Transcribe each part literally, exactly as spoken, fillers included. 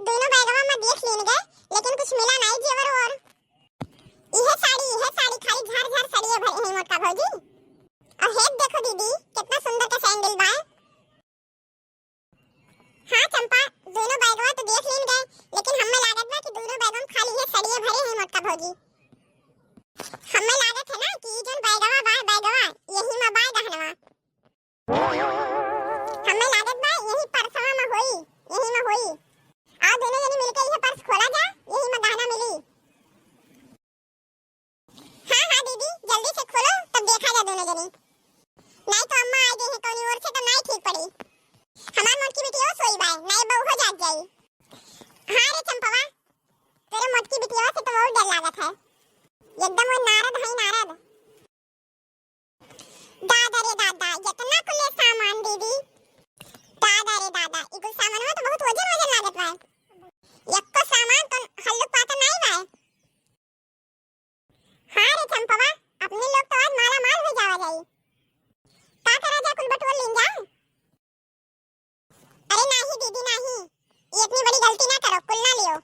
दुनो बैगवा मा देख लीन गए, लेकिन कुछ मिला नाई जेवर ओर। इहे साड़ी, इहे साड़ी, खाली झर झर सड़िए भरे हैं मोटका भौजी। और हेत देखो दीदी, कितना सुंदर का सैंडल बाय। हाँ चंपा, दुनो बैगवा तो देख लीन गए, लेकिन हमें लागत बा कि दुनो बैगवा में खाली इहे सड़िए भरे हैं मोटका भौजी। हमें लागत है ना कि ई जौन बैगवा बा, बैगवा, यही मा बाय गहनवा। हमें लागत बा यही परसवा मा होई, यही मा होई। आओ दुनो जनी मिलके इहे पर्स खोला जा, यही मा गहना मिली। हाँ, हाँ दीदी, जल्दी से खोलो, तब देखा जा दुनो जनी। नाई तो अम्मा आ गई है कौनी ओर से, तो नाई ठीक पड़ी। हमार मोटकी बिटिया सोई बाय, नाई बहू हो जाग जाई। हाँ रे चंपवा, तेरे मोटकी बिटिया से तो बहुत डर लागत है, एकदम वो नारद है नारद। दादा रे दादा, इतना कुले सामान दीदी। दादा रे दादा, ई कुल सामानवा तो बहुत वजन वजन लागत बा। यक्को सामान तो हल्लुक पाता नाई बा। हाँ रे चंपवा, अपने लोग तो आज माला माल हो जावा जाई। का करा जा, कुल बटोर लीन जा। अरे नाही दीदी नाही, ये इतनी बड़ी गलती ना करो, कुल ना लियो।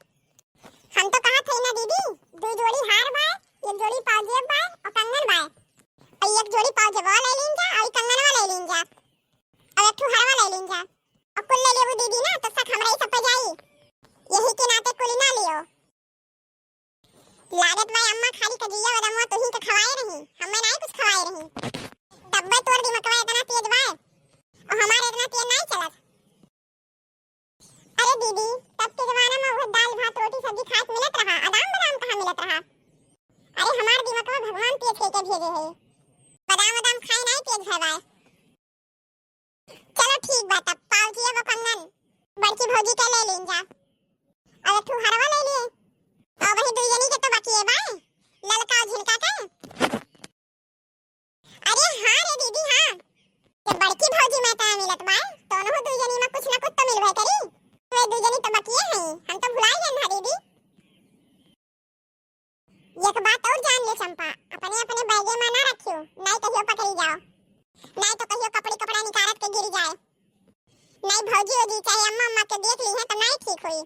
हम तो कहा थे ना दीदी, दो जोड़ी हार बाय, एक जोड़ी पाजेब बाय और कंगन बाय। और एक जोड़ी पाजेबवा ले लीन जा और कंगनवा ले लीन जा और एक ठो हारवा ले लीन जा। और कुल ले लेबू दीदी ना, तो शक हमरा ही सब पे जाई। यही के नाते कुल ना लियो। लागत बा अम्मा खाली कजिया बदामवा तुही के खवाए रही, हमें नाई कुछ खवाए रही। तब्बे तोर दिमकवा इतना तेज बा, और हमार इतना तेज नाई चलत। अरे दीदी, तब के जमाना में उहे दाल भात रोटी सब्जी खाए के मिलत रहा, अदाम बदाम कहाँ मिलत रहा? अरे हमार दिमकवा भगवान तेज कइके भेजे है, बदाम बदाम खाए नाई तेज है बाय। चलो ठीक बा, तब पाउजी अब कंगन बड़की भौजी के ले लीन जा। अब एक ठो हरवा ले लिए। अब वही दुई जनी के तो बाकी है बाय, ललका और झिलका के। अरे हाँ रे दीदी हाँ, ये बड़की भौजी में तो मिलत बाय, तो उनहु दुई जनी में कुछ ना कुछ तो मिलबे करी। वे दुई जनी तो बाकी है, हम तो भुलाई गए ना दीदी। एक बात और जान ले चंपा, अपने अपने बैगे में ना रखियो, नाई कहियो पकड़ी जाओ, नाई तो कहियो कपड़ी कपड़ा निकारत के गिर जाए, नाई भौजी ओजी चाहे अम्मा अम्मा के देख ली है तो नाई ठीक होई।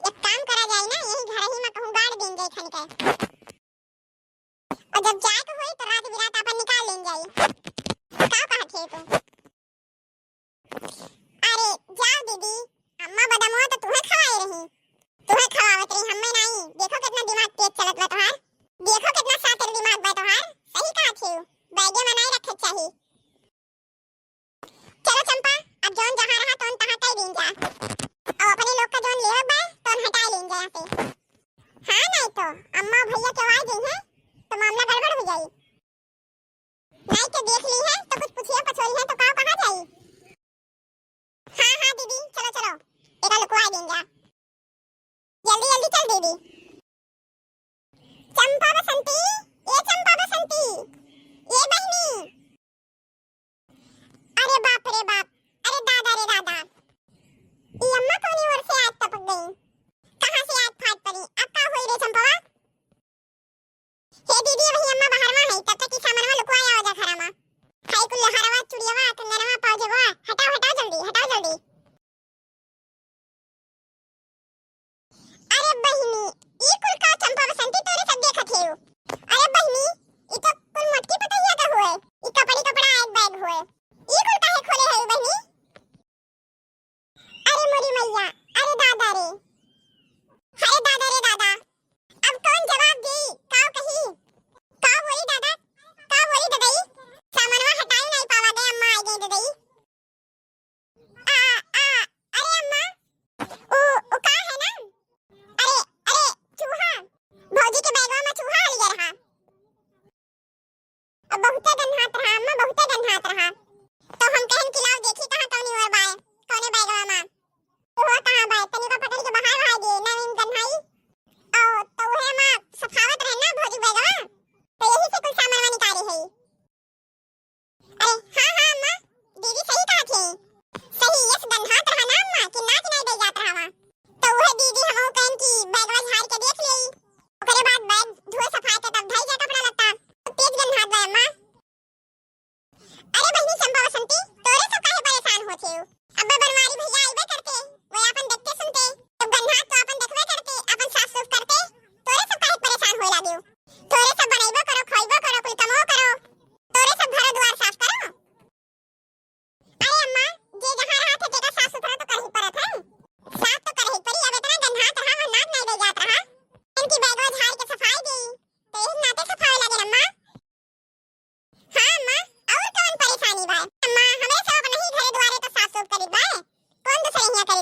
एक काम करा जाए ना, यही घर ही में कहूँ गाड़ दीन जाए खन के, और जब जाए के होई तो रात बिरात अपन निकाल लेन जाई। का कहत है तू? अरे जाओ दीदी, अम्मा बदमुआ तो तुहे खवाए रही, तुहे खवावत रही, हम्मे नाई। देखो कितना दिमाग तेज चलत बा तोहार, देखो कितना शातिर दिमाग बा तोहार। सही कहत है, बैगे में नाई रखे चाही। चलो चंपा, अब जौन जहाँ रहा तौन तहाँ कई दीन जा, और अपने लोग का जौन लेवे बा तौन हटाए लीन जा यहाँ से। हाँ नाई तो अम्मा भैया के आ गई है तो मामला गड़बड़ हो जाई। नाई के देख ली है तो कुछ पूछिए पछोरी है तो का कहा जाई। हाँ हाँ दीदी, चलो चलो, एका लुकवा दीन जा, जल्दी जल्दी चल दीदी। चंपा बसंती, ए चंपा बसंती, ए बहिनी। अरे बाप रे बाप, अरे दादा रे दादा, ई अम्मा कौनी ओर से आज टपक गई? कहाँ से आज फाट पड़ी? अब का होई रे चंपवा? हे दीदी, वही अम्मा बाहर में है, तब तक की सामानवा लुकवा आओ जा घरा में। हाय कुल हरवा, चुड़ियवा, कंगनवा, पाउजवा, हटाओ, हटाओ जल्दी, हटाओ जल्दी। अरे बहिनी, ई कुल का चंपा बसंती तोरे सब देखत हेउ? अरे बहिनी, ई तो कुल मोटकी पतोहिया का होए, ई कपड़ी कपड़ा एक बैग होए। ई कुल काहे खोले है बहिनी? अरे मोरी मैया, अरे दादा रे, अरे दादा रे दादा, अब कौन जवाब दी? काव कही? काव बोली दादा? काव बोली ददई? सामानवा हटाई नहीं पावा गए, अम्मा आई गई ददई। आ, आ, अरे अम्मा, उ, उ का है ना? अरे, अरे, चूहा, भौजी के बैगवा में चूहा आ लिया रहा। अब बहुते गन्हात रहा अम्मा, बहुते गन्हात रहा। तो हम कहन कि लाओ देखी कहाँ कौनी ओर बाय, कौने बैगवा मा। तो हुआ कहाँ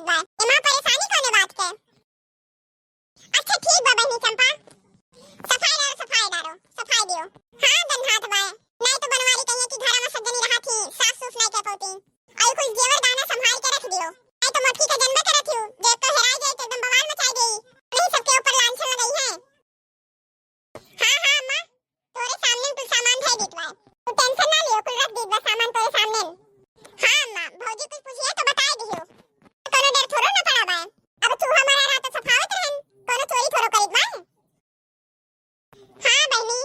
बा। एमा परेशानी कौने बात के? अच्छा ठीक बा बहिनी चंपा, सफाई डारो, सफाई डारो, सफाई दियो। हाँ गन्हात बा, नाहीं तो बनवारी कहिए कि घर में सब जनी रहा थी, साफ सूफ नाहीं कर पाती। और कुछ जेवर दाना संभाल के रख दियो, नाहीं तो मोटकी का जन्म करत हियो, जे तो हेराई जाए तो एकदम बवाल मचाई देई, नहीं सबके ऊपर लांछन लगाई है। हाँ, हाँ, अम्मा, तोरे सामने कुल सामान धई दीत बा। तू tension ना लियो, कुल रख दीत बा सामान तोरे सामने। हाँ, अम्मा, भौजी कुछ पूछिए तो बताई दियो। कोनो डर थोड़ो ना पड़ा बा। अब तू हमारा रहा तो सफावत रहन, कोनो चोरी थोड़ो करीत बा। हाँ, बहिनी,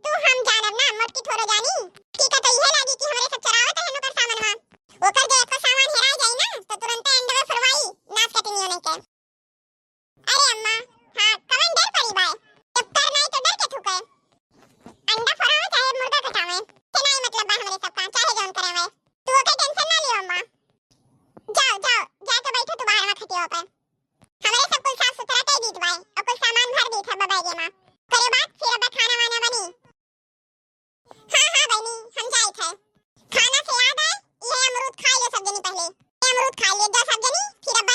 तू हम जानब ना, मोटकी थोड़ो जानी। ठीक है, तो इहे लागी कि हमरे सब चोरावत रहन ओकर सामानवा। ओकर जे एको सामान हेराई जाई ना, तो तुरंते अंडवे फरवाई, नाश कटनियो नहीं के। अरे अम्मा, हाँ, कवन डर पड़ी बाय? जब कर नाई तो डर के थूके? अंडा फोड़ावे चाहे मुर्गा कटावे, से नाई मतलब बा हमरे सबका, चाहे जौन करावे। तू ओके tension ना लियो अम्मा। जाओ, जाओ, जाके बैठो तू बाहर में खटिया पे। हमरे सब कुल साफ सुथरा कर दीत बाय और कुल सामान भर दीत है बैगे में। करे बाद फिर अब खाना वाना बनी। हाँ, हाँ बहिनी, हम जाइत है। खाना से याद आए, ये अमरूद खा लियो सब जनी पहले। ये अमरूद खा लियो जा सब जनी, फिर अब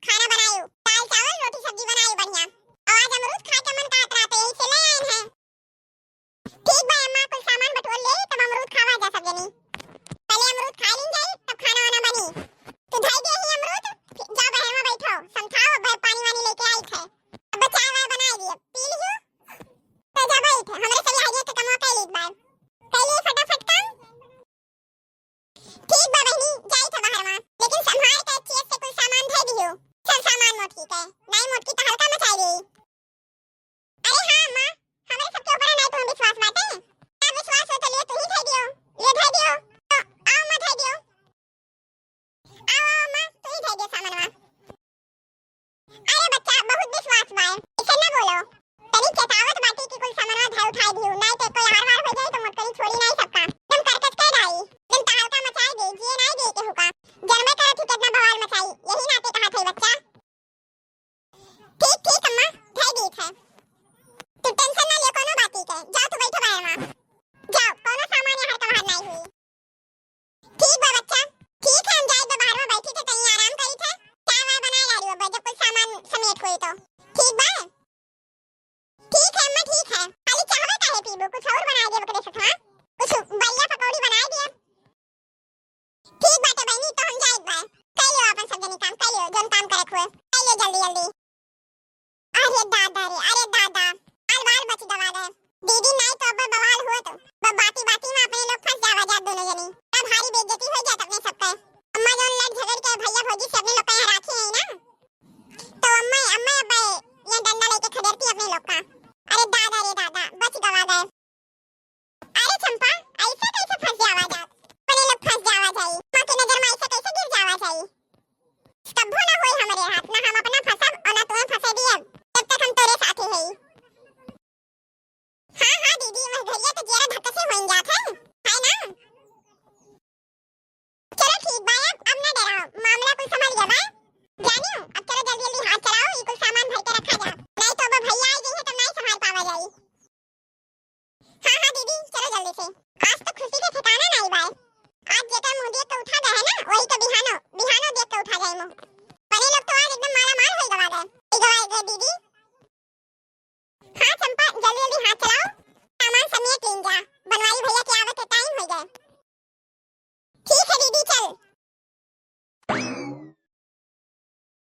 खाना बनायो। दाल चावल रोटी सब्जी बनायो बढ़िया। और आज अमरूद खा के मन कहत रहा तो यही से ले आए हैं। ठीक बा अम्मा, कुल सामान बटोर ले, तब अमरूद खावा जा सब जनी। पहले अमरूद खा लीन जाई, तब खाना वाना बनी। तू धई दे ही अमरूद, फिर जा बहर में बैठो, समझाओ, अब पानी वानी लेके आई थे। अब चाय वाय बनाई दिए, पी लियो। तो जा बैठ, हमरे सब यहाँ के कमवा कर लीत बा। कर लिए फटाफट काम। ठीक बा बहिनी, जाई था बाहर में, लेकिन संभाल के अच्छे से कुल सामान धर दियो। सब सामान मोटकी के, नहीं मोटकी तो हल्का मचाई दी। अरे हाँ अम्मा, हमरे सबके ऊपर नहीं तुम्हें विश्वास बाटे? ना विश्वास हो तो लियो तू ही धर दियो, लियो धर दियो। तो आओ अम्मा धर दियो। आओ, आओ अम्मा, तू ही धर दियो सामानवा। अरे बच्चा, बहुत विश्वास बाय, ऐसे ना बोलो। तनी चेतावत बाटी कि कुल सामानवा धर उठाई दियो, नहीं तो कोई हार वार हो जाए तो मोटकरी छोड़ी नहीं सबका। एकदम करकच कर डाई, एकदम तहलका मचाई दे, जिए नहीं दे केहू का। जनमे करत ही कितना बवाल मचाई, यही नाते कहा थे बच्चा। ठीक, ठीक अम्मा, धर दीत है। तू tension ना लियो कोनो बात के, जाओ तू बैठो बाहर में। जाओ, कोनो सामान यहाँ का बाहर नहीं हुई। ठीक बा बच्चा, ठीक है, हम जाए बा बाहर में बैठी थे, कहीं आराम करी थे, चाय वाय बनाए ला रही हो, जब कुल सामान समेट हुई तो। ठीक बा, ठीक है अम्मा, ठीक है। खाली चाहवे काहे पीबू, कुछ और बनाए देब ओकरे साथ, हाँ? कुछ बलिया पकौड़ी बनाए दिया। ठीक बाटे बहिनी, तो हम जाइत बा। कर लियो अपन सब जनी काम, कर लियो, जौन काम करत हुए, कर लियो जल्दी जल्दी। अरे दादा रे, अरे दादा, बाल बाल बच गवा गए। दीदी नहीं तो अब बवाल हुआ तो, ब-, बाती बाती में अपने लोग फंस जावा जात दोनों जनी। तब भारी बेइज्जती हो जात अपने सबके। अम्मा जौन लड़ झगड़ के भैया भौजी से अपने लोग का यहाँ राखी है ना, तो अम्मा, अम्मा अब ये डंडा लेके खदेड़ती अपने लोग का। अरे दादा रे दादा, बच गवा गए। अरे चंपा, ऐसे कैसे फंस जावा जात? अपने लोग फंस जावा जाई। माँ के नजर में ऐसे कैसे गिर जावा जाई? कब्बो ना होई हमरे हाथ, ना हम अपना फंसब और ना तुम्हें फंसे दियब, जब तक हम तोरे साथे हई। हाँ, हाँ दीदी, महगरिया तो जेरा धक्का से होइन जात है, है ना? चलो ठीक बा, अब, अब ना डराओ, मामला कुल समझ गया बा। जानियो, अब चलो जल्दी जल्दी हाथ चलाओ, ये कुल सामान भर के रखा जा, नहीं तो अब भैया आ जाइए तब नहीं संभाल पावा जाई। हाँ, हाँ दीदी, चलो जल्दी से। आज तो खुशी का ठिकाना नहीं बाय। आज जेकर मुंह देख के उठा गए है ना, वही तो बिहानो, बिहानो देख के उठा जाए मुंह। बने लोग तो आज एकदम माला माल होई गवा गए, होई गवा गए दीदी। हाँ चंपा, जल्दी जल्दी हाथ चलाओ, सामान समेट लीन जा, बनवारी भैया